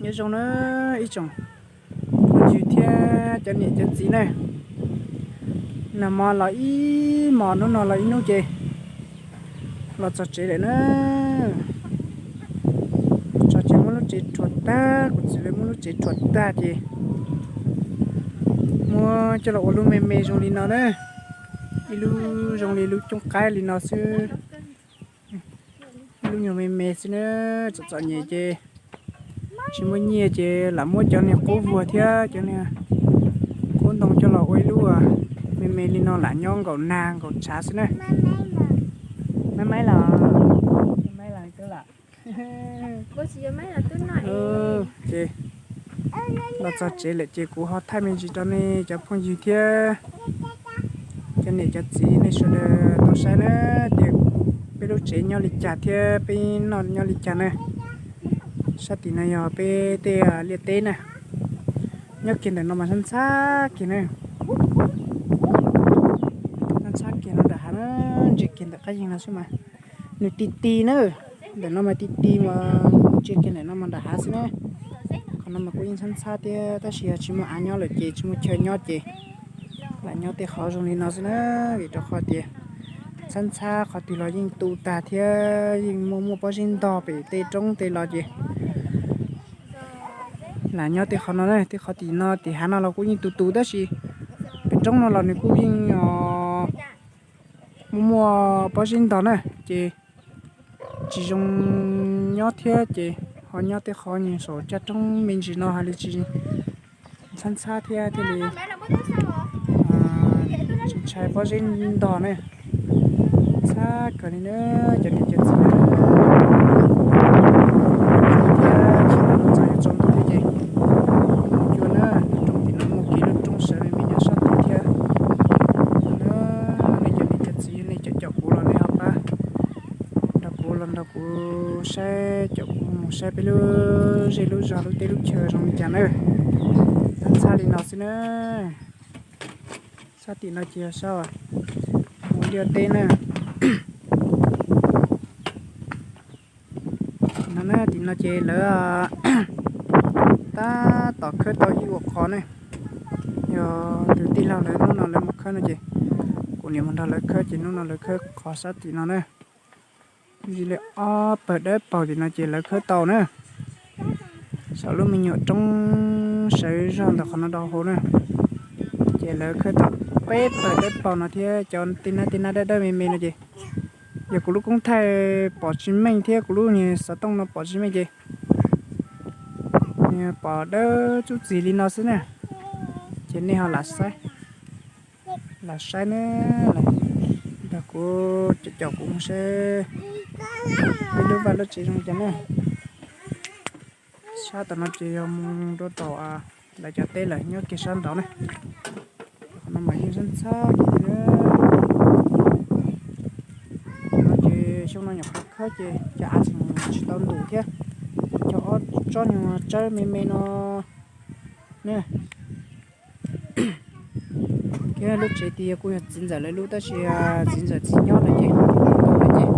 Nyob zoo na ib tsoom phooj ywg thiab cov niam cov txiv na, nag hmo los ib hmos hnub no los ib hnub ces los txog tsev lawm na. Tso tsev muab lub tsev rhuav tag, kuv txiv lawv muab lub tsev rhuav tag ces muab coj los ua lub me me zoo li no na. Ib lub zoo li lub cooj qaib li no xwb. Ib lub nyuag me me xwb na, txom txom nyem ces tsis muaj nyiaj ces lam muab cov niag qub vuag thiab cov niag qub ntoo coj los ua ib lub me me li no lam nyob nkaum nag nkaum tshav xwb na. Maiv maiv los, maiv los. Ces los txog tsev lawm ces kuv ho thaij me ntsis rau nej cov phooj ywg thiab cov niam cov txiv nej sawv daws tau saib na, tias peb lub tsev nyob li cas thiab peb noj nyob li cas na. Sab tim no yog peb tej liaj teb na. Nyob kiag ntawm no mas ntxhab ntxhab kiag na. Ntxhab ntxhab kiag no nram hav na, ntsia kiag ntawm qab yeeg no xwb mas nws ti ti na. Ntawm no mas ti ti mas ntsia kiag ntawm no mas nram hav xwb na. Qhov no mas kuj yeej ntxhab ntxhab thiab tab sis yog tsis muaj av nyob lawm ces tsis muaj chaw nyob ces lam nyob tej qhov zoo li no xwb na. Vim rau qhov tias ntxhab ntxhab qhov twg los yeej tu tag thiab yeej muaj muaj pob zeb ntog pem tej roob tej los ces lam nyob tej qhov no na. Tej qhov tim no tim hav no los kuj yeej tu tu tab sis pem roob no los nws kuj yeej muaj muaj pob zeb ntog na ces tsis zoo nyob thiab ces ho nyob tej qhov nyob saum caj roob me ntsis no hais li tsis ntxhab ntxhab thiab thiaj li tsis ntshai pob zeb ntog ne. Ntxhab kawg li na cov niam cov txiv na. Thiab tsis tas no txog yuav tsaus ntuj thiab ces mus cua na. Lub roob tim no muaj kev lub roob sawv me me nyob sab tid thiab. Nej cov niam cov txiv nej caum caum kuv los nej ho pab nrog kuv los nrog kuv saib, caum kuv mus saib peb lub zej lub zog lub teb lub chaw zoo li cas na. Ntxhab ntxhab li no xwb na. Sab tim no ces yog sab mus liaj teb na. Tim no na, tim no ces lawv tab tom khawb tau ib ua qhov ne. Yog tus tij laug lawv hnub no lawv mus khawb no ces kuv niam mus nrog lawv khawb ces hnub no lawv khawb qhov sab tim no na. Ntxhi li ob pawg dawb paug tim no ces lawv khawb tau na. Saum lub me nyuam roob sawv zog ntawm qhov no rau hauv na. Ces lawv khawb tau peb pawg dawb paug no thiab cov tej nab tej nab dawb dawb me me no ces yog kuv lub koob thaij pom tsis meej thiab kuv lub niag xov tooj no pom tsis meej ces pom dawb txuj txis li no xwb na. Ces nej ho lam saib, lam saib na, nrog kuv caum kuv mus saib peb lub vaj lub tsev zoo li cas na. Sab tom no ces yog mus rau tom lawv cov teb lawm nyob kiag sab nraud na. Qhov no mas yeej ntxhab ntxhab kiag li na. No ces xyoo no nyuam qhuav khawb ces cov av tseem tsis tau ntus thiab. Cov ob tsob nyuag tsawb me me no na. Thiab lub tsev tias kuj yog txiv ntxawm lawv lub tab sis txiv ntxawm tsis nyob lawm ces, lawm ces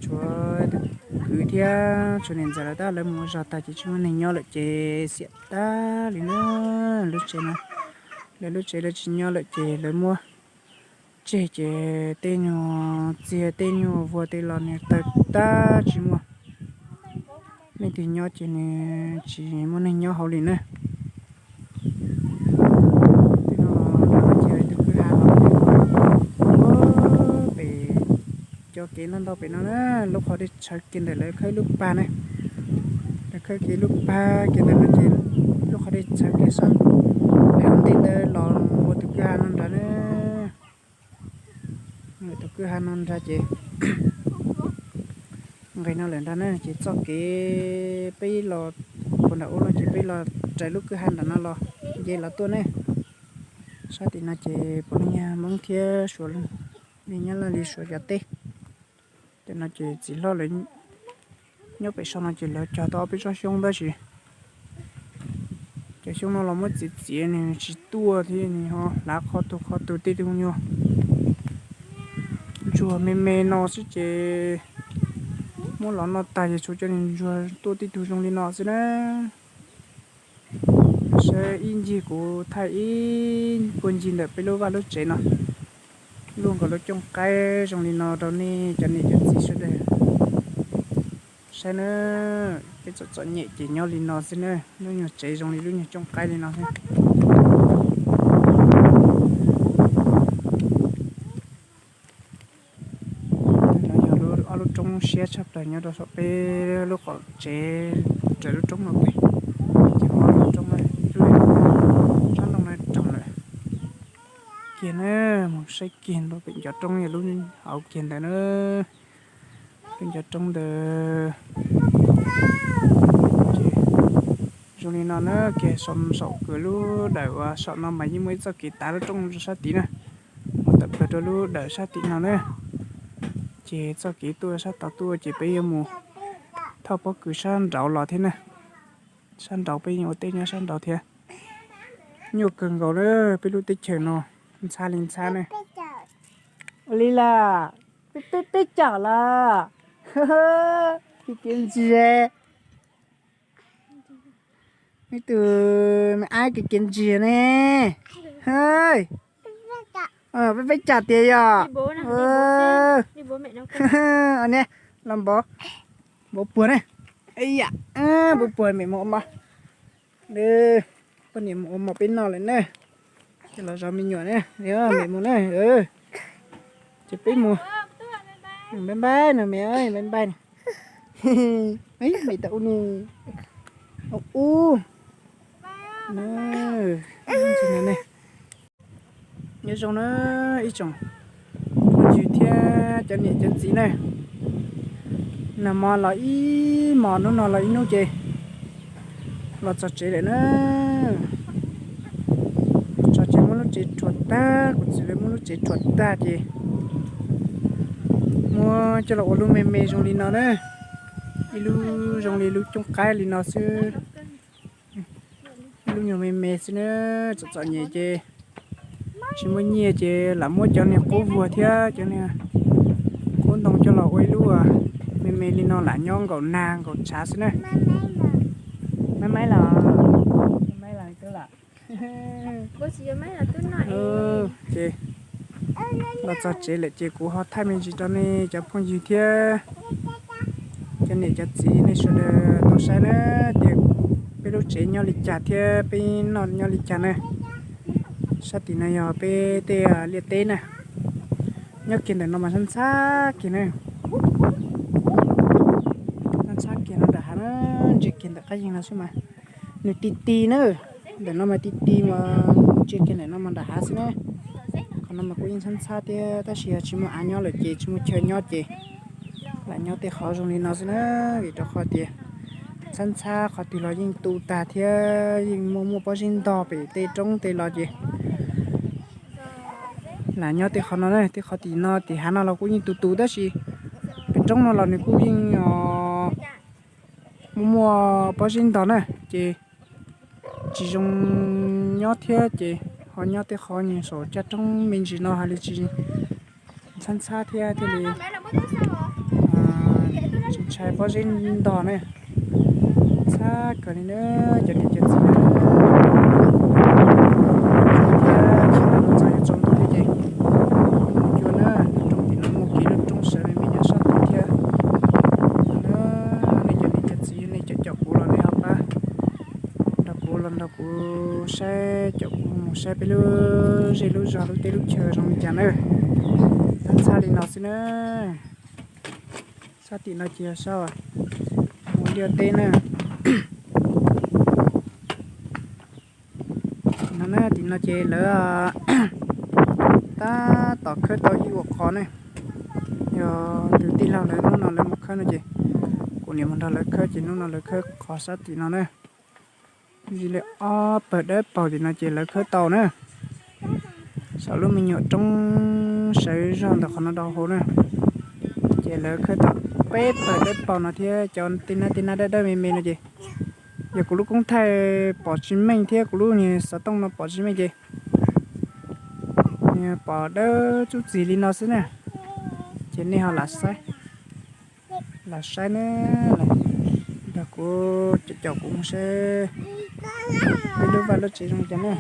tshuav tus kwv thiab tshuav niam ntxawm lawv tab lawv mus ua zog tag ces tsis muaj neeg nyob lawm ces xiam tag li na. Lub tsev no, lawv lub tsev lawv tsis nyob lawm ces lawv muab tseg ces tej nyuag txiag tej nyuag vuag tej los nws tawg tag tsis muaj. Leej twg nyob ces nws tsis muaj neeg nyob hauv li na. Tej no ces tus kwj ha no, pem cov kev ntau ntau pem no na, lub qhov dej tshawv kiag ntawm lawv khawb lub pag na. Lawv khawb kiag lub pag kiag ntawm no ces lub qhov dej tshawv kiag sab pem ua ntej ntawd los ua tus kwj ha no nrad na. Tus kwj ha no nrad ces nqis no lawm nrad na ces txoj kev peb los puag nram ub no ces peb los raws lub kwj ha nram no los nce los tuaj ne. Sab tim no ces puav leej yog Hmoob thiab Suav, li nyob laj li Suav cov teb. Cov no ces txiv hlob lawv nyob pem saum no ces lawv cog tau ob peb tsob xyoob tab sis cov xyoob no los muab txiav txiav nws tsis tuaj thiab nws ho hlav qhov tug qhov tug tej tug nyuag ntsuag me me no xwb ces Muab los noj tag ces tshuav cov niag ntsuag tuaj tib tug zoo li no xwb na. Saib ib ncig kuv thaij ib puag ncig ntawm peb lub vaj lub tsev no, luaj nkaus lub cooj qaib zoo li no rau nej cov niam cov txiv sawv daws saib na. Peb txom txom nyem ces nyob li no xwb na, lub nyuag tsev zoo li lub nyuag cooj qaib li no xwb. No yog ob lub roob siab tshaj plaws nyob rau saum peb lub qaum tsev, raws lub roob no pem, ces muaj ob lub roob, sab ntoo no roog lawm kiag na. Mus saib kiag ntua pem ncov roob yog lub hauv kiag ntawd na. Pem ncov roob ntawd ces zoo li no na, kiag saum kws lub dawm uas saum no mas yeej muaj ib txoj kev tav lub roob rau sab tid na, mus tawm plaws rau lub dawm sab tim no na. Ces txoj kev tuaj sab tod tuaj ces peb yuav mus thauj pob kws sab nraud los thiab na. Sab nraud peb yeej ua teb nyob sab nraud thiab. Nyuaj kawg nkaus na, peb lub teb chaws no ntxhab li ntxhab na. Ua li las, peb peb peb cam las, kev kev ntsiag. Ib tug me ab kev kev ntsiag ne. Peb peb cam tiag yog. Niam, los npov, npov puag ne. Ib yam, npov puag mem mus ua mov. Poj niam mus ua mov peb noj lawm na. Ces los zov me nyuam na, mem mus na. Ces peb mus. Npaj npaj no me, npaj npaj no. Mem tas u ni, ub, nyob zoo na ib tsoom phooj ywg thiab cov niam cov txiv na. Nag hmo los ib hmos, hnub no los ib hnub ces los txog tsev lawm na. Tso tsev muab lub tsev rhuav tag, kuv txiv lawv muab lub tsev rhuav tag ces muab coj los ua lub me me zoo li no na. Ib lub zoo li lub cooj qaib li no xwb. Ib lub nyuag me me xwb na, txom txom nyem ces tsis muaj nyiaj ces lam muab cov niag qub vuag thiab cov niag qub ntoo coj los ua ib lub me me li no lam nyob nkaum nag nkaum tshav xwb na. Maiv maiv los, maiv los twb lam. Ces los txog tsev lawm ces kuv ho thaij me ntsis rau nej cov phooj ywg thiab cov niam cov txiv nej sawv daws tau saib na, tias peb lub tsev nyob li cas thiab peb noj nyob li cas na. Sab tim no yog peb tej liaj teb na. Nyob kiag ntawm no mas ntxhab ntxhab kiag na. Ntxhab ntxhab kiag no nram hav na, ntsia kiag ntawm qab yeeg no xwb mas nws ti ti na. Ntawm no mas ti ti mas ntsia kiag ntawm no mas nram hav xwb na. Qhov no mas kuj yeej ntxhab ntxhab thiab tab sis yog tsis muaj av nyob lawm ces tsis muaj chaw nyob ces lam nyob tej qhov zoo li no xwb na, vim rau qhov tias ntxhab ntxhab qhov twg los yeej tu tag thiab yeej muaj muaj pob zeb ntog pem tej roob tej los ces lam nyob tej qhov no na. Tej qhov tim no tim hav no los kuj yeej tu tu tab sis pem roob no los nws kuj yeej muaj muaj pob zeb ntog na ces tsis zoo nyob thiab ces ho nyob tej qhov nyob saum caj roob me ntsis no hais li tsis ntxhab ntxhab thiab thiaj li tsis ntshai pob zeb ntog ne. Ntxhab kawg li na, cov niam cov txiv na. Thiab tsis tau mus txog yuav tsaus ntuj thiab ces mus cua na, lub roob tim no muaj kev lub roob sawv me me nyob sab tid thiab. Nej cov niam cov txiv nej caum caum kuv los nej ho pab nrog kuv los nrog kuv saib, caum kuv mus saib peb lub zej lub zog lub teb lub chaw zoo li cas na. Ntxhab ntxhab li no xwb na. Sab tim no ces yog sab mus liaj teb na. No na, tim no ces lawv tab tom khawb tau ib ua qhov ne. Yog tus tij laug lawv hnub no lawv mus khawb no ces kuv niam mus nrog lawv khawb ces hnub no lawv khawb qhov sab tim no na. Zi li ob pawg dawb paug tim no ces lawv khawb tau na. Saum lub me nyuam roob sawv zog ntawm qhov no rau hauv na. Ces lawv khawb tau peb pawg dawb paug no thiab cov tej nab tej nab dawb dawb me me no ces yog kuv lub koob thaij pom tsis meej thiab kuv lub niag xov tooj no pom tsis meej ces pom dawb txuj txig li no xwb na. Ces nej ho lam saib. Los saib ne, nrog kuv caum caum kuv mus saib peb lub vaj lub tsev zoo cas ne.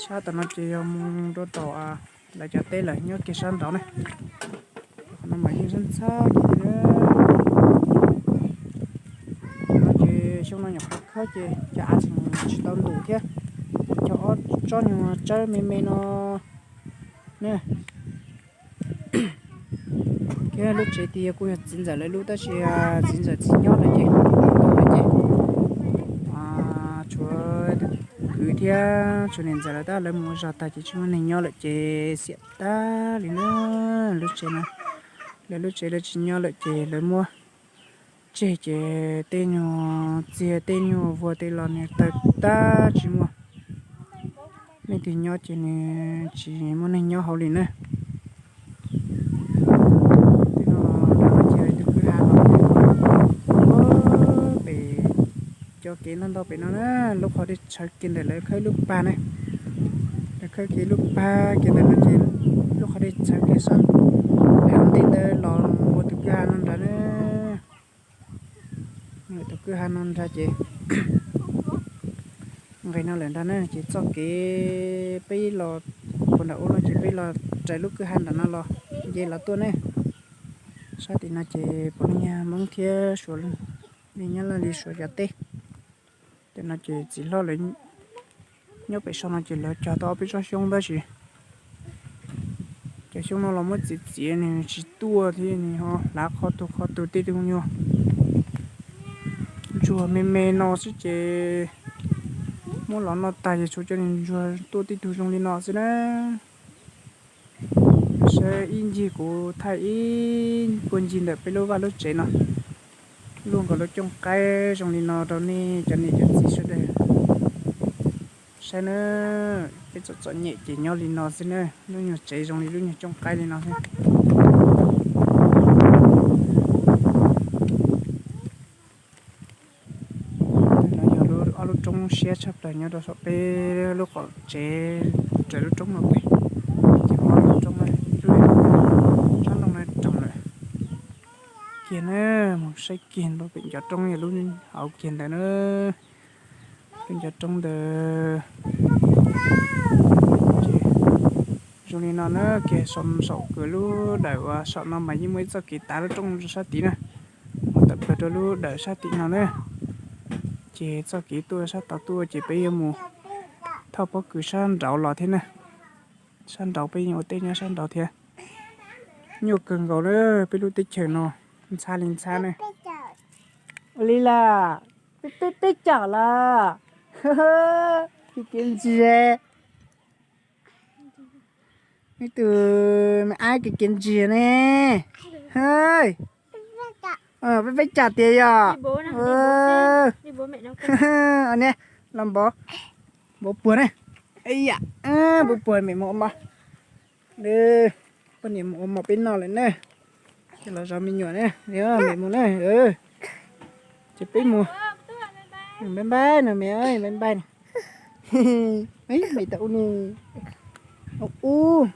Sab tom no ces yog mus rau tom lawv cov teb lawm nyob kiag sab nraud ne. Qhov no mas yeej ntxhab ntxhab kiag li. No ces xyoo no nyuam qhuav khawb ces cov av tseem tsis tau ntum thiab. Cov ob tsob nyuag tsawb me me no ne. Thiab lub tsev tias kuj yog txiv ntxawm lawv lub tab sis txiv ntxawm tsis nyob lawm ces, ces tshuav tus kwv thiab tshuav niam ntxawm lawv tab lawv mus ua zog tag ces tsis muaj neeg nyob lawm ces xiam tag li na. Lub tsev no, lawv lub tsev lawv tsis nyob lawm ces lawv muab tseg ces tej nyuag txiag tej nyuag vuag tej los nws tawg tag tsis muaj. Leej twg nyob ces nws tsis muaj neeg nyob hauv li na. Tej no ces tus kwj ha no pem cov kev ntau ntau pem no na, lub qhov dej tshawv kiag ntawm lawv khawb lub pag ne. Lawv khawb kiag lub pag kiag ntawm no ces lub qhov dej tshawv kiag sab nraud ntej ntawd los ua tus kwj ha no nrad na. Tus kwj ha no nrad ces nqis no lawm nrad na ces txoj kev peb los puag nram ub no ces peb los raws lub kwj ha nram no los nce los tuaj ne. Sab tim no ces puav leej yog Hmoob thiab Suav, li nyob li Suav cov teb. Tej no ces txiv hlob lawv nyob pem saum no ces lawv cog tau ob peb tsob xyoob tab sis cov xyoob no los muab txiav txiav nws tsis tuaj thiab nws ho hlav qhov twg qhov twg tej tug nyuag ntsuag me me no xwb ces muab los noj tag ces tshuav cov niag ntsuag tuaj tej tug zoo li no xwb na. Saib ib ncig kuv thaij ib puag ncig ntawm peb lub vaj lub tsev no, luaj nkaus lub cooj qaib zoo li no rau nej cov niam cov txiv sawv daws saib na. Peb txom txom nyem ces nyob li no xwb na, lub nyuag tsev zoo li lub nyuag cooj qaib li no xwb. No yog ob lub roob siab tshaj plaws nyob rau saum peb lub qaum tsev, raws lub roob no pem, ces muaj ob lub roob, sab nroog no roos lawm kiag na. Mus saib kiag npaj pem ncov roob yog lub hauv kiag ntawd na. Lub ncov roob ntawd ces zoo li no na, kiag saum saum kws lub dawm uas saum no mas yeej muaj ib txoj kev tav lub roob rau sab tid na, mus tawm plaws rau lub dawm sab tim no na. Ces txoj kev tuaj sab tod tuaj ces peb yuav mus thauj pob kws sab nraud los thiab na. Sab nraud peb yeej ua teb nyob sab nraud thiab. Nyuaj kawg nkaus na, peb lub teb chaws no ntxhab li ntxhab na. Ua li las, peb peb cam las, kev ntsia. Ib tug me ab kev kev ntsia ne. Peb peb cam tias yog. Niam, los npov, npov puag ne. Yam, npov puag mem mus ua mov. Poj niam mus ua mov peb noj lawm na. Ces los zov me nyuam na, mem mus na. Ces peb mus. Npaj npaj no me, npaj npaj no. Mem tau ua ni, ua ub.